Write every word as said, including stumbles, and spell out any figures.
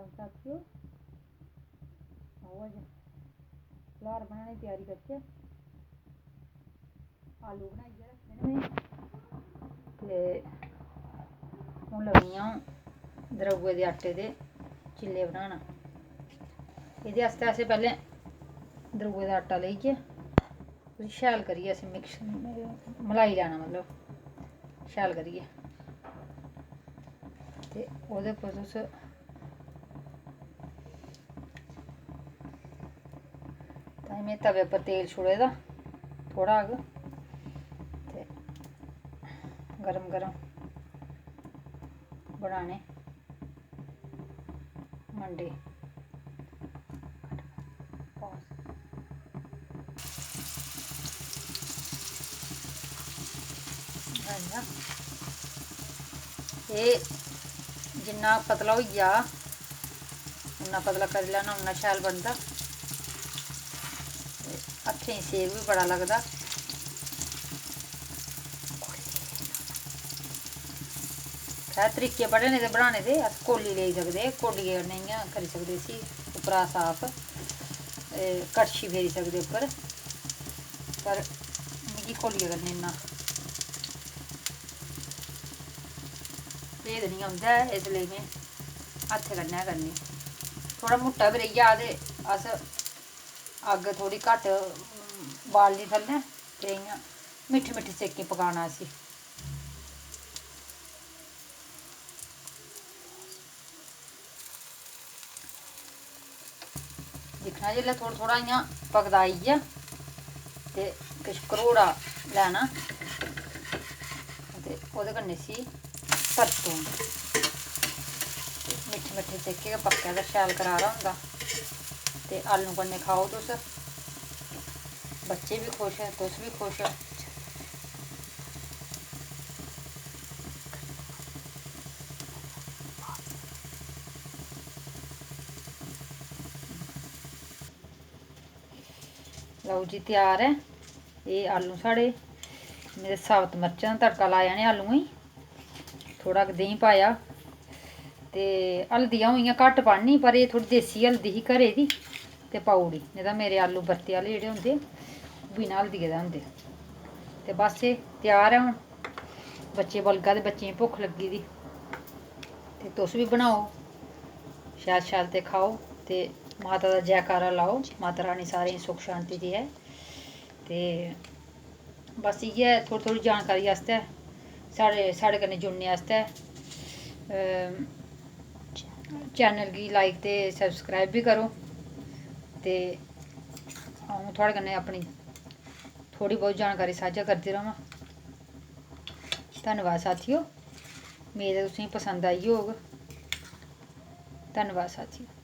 साथियो, आओ अज्ज फलार बनाने दी त्यारी करचै। आलू बनाइयै रक्खे दे न में, ते हून लग्गी आं अ'ऊं द्रौए दे आटे दे चिल्ले बनाना। एह्दे आस्तै असें पैह्लें द्रौए दा आटा लेइयै उसी शैल करियै असें मिक्स मलाई लैना, मतलब शैल करियै। ते ओह्दे उप्पर तुस, तां में तवे उप्पर तेल छुड़े दा थोह्ड़ा ग, ते गरम गरम बनाने मंडे। एह् जिन्ना पतला होई जा, उन्ना पतला करी लैना, उन्ना शैल बनदा। ते हत्थें गी सेक बी बड़ा लगदा। खैर, तरीके बड़े न एह्दे बनाने दे, अस कोली लेई सकदे, कोलियै कन्नै इ'यां करी सकदे इसी उप्परा साफ, ते कड़छी फेरी सकदे उप्पर, पर मिगी कोलियै कन्नै इन्ना भेत निं औंदा ऐ, इस लेई में हत्थै कन्नै गै करनी। थोह्ड़ा मुट्टा बी रेही जा ते अस अग्ग थोह्ड़ी घट्ट बालनी थल्लै, ते इ'यां मिट्ठे मिट्ठे सेकें पकाना इसी। दिक्खना जिसलै थोह्ड़ा थोह्ड़ा इ'यां पकदा आई गेआ, ते किश घरोड़ा लैना ते ओह्दे कन्नै इसी परतोना। ते मिट्ठे मिट्ठे सेके गै पक्कै ते शैल करारा होंदा। ते आलू कन्नै खाओ तुस, बच्चे बी खुश, तुस बी खुश। लैओ जी, त्यार ऐ एह् आलू साढ़े। में साबत मर्चां दा तड़का लाया इ'नें आलूएं गी, थोह्ड़ा देहीं पाया, ते हल्दी अ'ऊं इ'यां घट्ट पान्नी, पर एह् थोह्ड़ी देसी हल्दी ही घरै दी, ते पाई ओड़ी, नेईं तां मेरे आलू बरती आह्ले जेह्ड़े होंदे, बिना हल्दिये दे होंदे। ते बस एह् त्यार ऐ हून। बच्चे बलगा दे, बच्चें गी भुक्ख लग्गी दी, ते तुस बी बनाओ शैल शैल ते खाओ, ते माता दा जैकारा लाओ, माता रानी सारें गी सुख शांति देऐ। ते बस इ'यै थोह्ड़ी थोह्ड़ी जानकारी आस्तै, साढ़े, साढ़े कन्नै जुड़ने आस्तै, अम, चैनल गी like ते subscribe बी करो, ते अ'ऊं थुआढ़े कन्नै अपनी थोह्ड़ी बहुत जानकारी सांझा करदी र'वां। धन्नबाद साथियो, मेद ऐ तुसेंगी पसंद आई होग। धन्नबाद साथियो।